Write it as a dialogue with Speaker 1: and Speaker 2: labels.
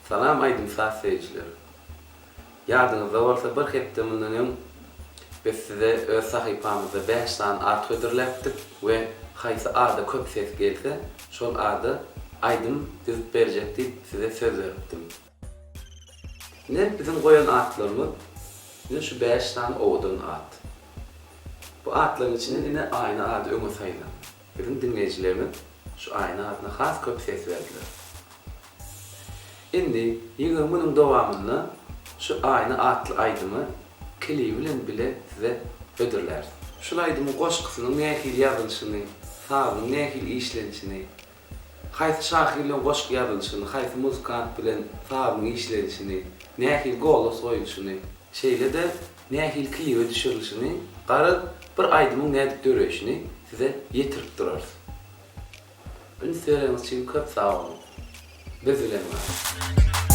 Speaker 1: Salam aýdym-saz söýüjiler! Ýadyňyzda bolsa bir hepde mundan öň biz size öz sahypamyzda bäş sany at hödürläpdik we haýsy ada köp ses gelse şol ada aýdym düzüp berjek diýip size söz beripdim. Ine biziň goýan atlarymyz ine şu bäş sany owadan at. Bu atlaryň içinden ine Aýna ady öňe saýlandy. Biziň diňleýjilerimiz şu Aýna adyna has köp ses berdiler. Indi 20 günüň dowamynda şu Aýna atly aýdymy klibi bilen bile size hödürläris. Şul aýdymyň goşgusynyň nähili ýazylyşyny, sazynyň nähili işlenişini, haýsy şahyr bilen goşgy ýazylyşyny, haýsy muzykant bilen sazynyň işlenişini, nähili golos goýulyşyny, şeýle-de nähili klibe düşürilişini, garaz, bir aýdymyň nädip döreýşini size ýetirip durarys. Üns bereniňiz üçin köp sag boluň. Biz bilen galyň.